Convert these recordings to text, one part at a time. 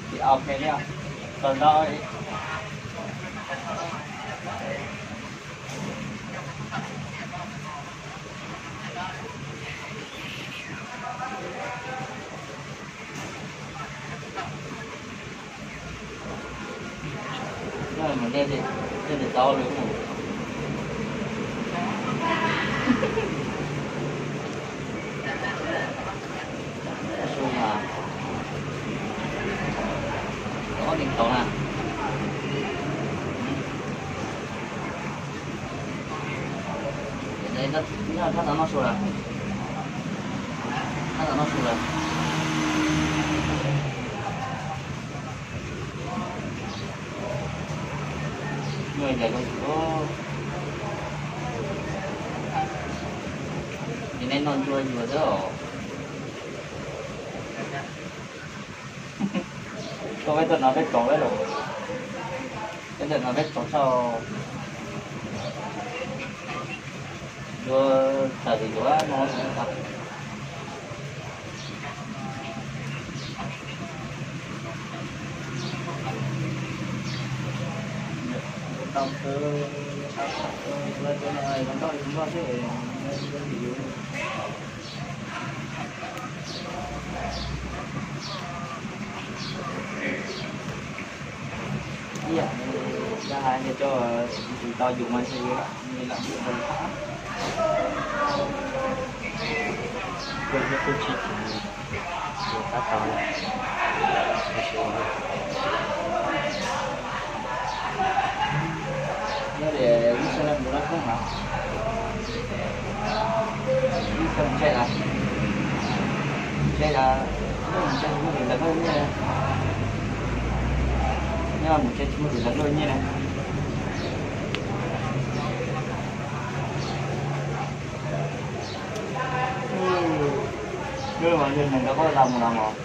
Tsis ok li, tau nto. Mus nej, nej tsis tau li. Su mas, ob neeg tau na. Tab tom noj su lawm. Tab tom noj su lawm. Ces nej noj ntsuag yuav xwb os. Koj peb tuaj no peb tsaus lawm. Peb tuaj no peb tsaus tshaj. Yuav tawm tim yuav no. Tau, tau, tau, tau, tau, tau, tau, tau, tau, tau, ib yam li yog hais tias cov tsis tau yus mas ntshe yus lam yus lam yus lam. Koj ib tug tsis tau yus tab tau. Nyob li ib sab mus lawv koob mas, ib sab mus tsev lawm, tsev lawm, mus tsev tsis muaj tus hlawv koj nyiaj, nyob mus tsev tsis muaj tus hlawv koj nyiaj na. Nyob mas yog neeg nkawd qoj los mus los mos.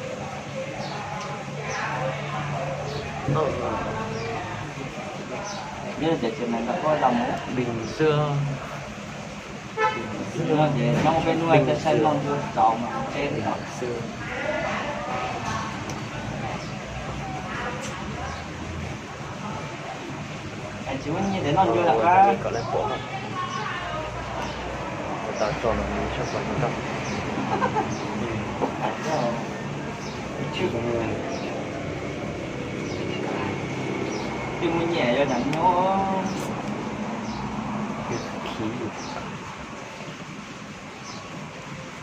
Nyob tias tsis neeg nkawd qoj los mus. Bình Dương. Nyob ces nyob peb hnub coj saib noj ntsuag tsaus mas tsev li no. Tsis muaj nyiaj ces noj ntsuag lawm. Twb muaj nyiaj yog cov nyob.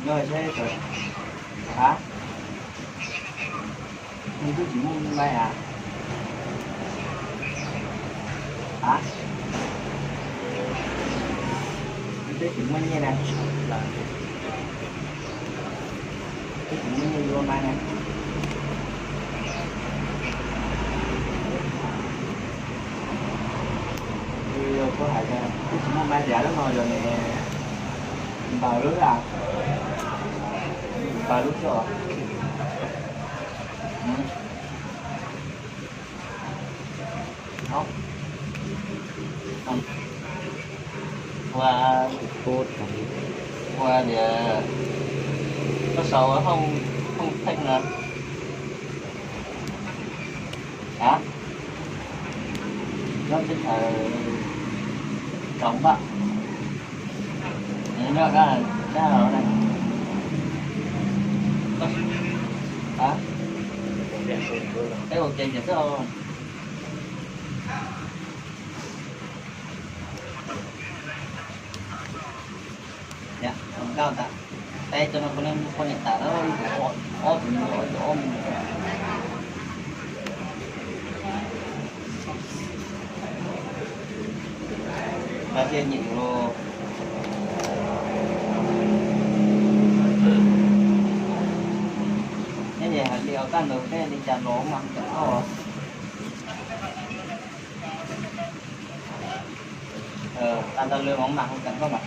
Nyob seb, hab, nws twb tsis muaj nyiaj a. Hab, nws twb tsis muaj nyiaj na. Twb tsis muaj nyiaj yuav mas na. Yog koj hais tias twb tsis muaj mas tias lub no yog nws npawg lub a, npawg lub xwb. Ua, ua tias koj sau hoob, hoob pheej no. Hab, nyob teb chaws tsaus npaj, nyob dab, dab los ne. Hab, peb ua ke ces xwb. Nkauj tas, peb cov no kuv poj niam tas lawm, ib tug ob tug me nyuam, ib tug ob me nyuam. Koj thiaj nyiam yus los. Nyob ces hais li os, kaj ntug peb li cas los mas hu tseem koj. Tag tag lwm mas hu tseem koj mas.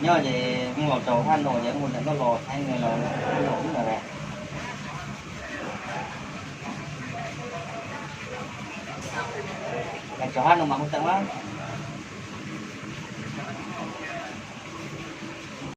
Nyob ces hu los tsaus hab no ces hu tseem koj los theej los hu los ub ntawd. Tsaus hab no mas hu tseem mas.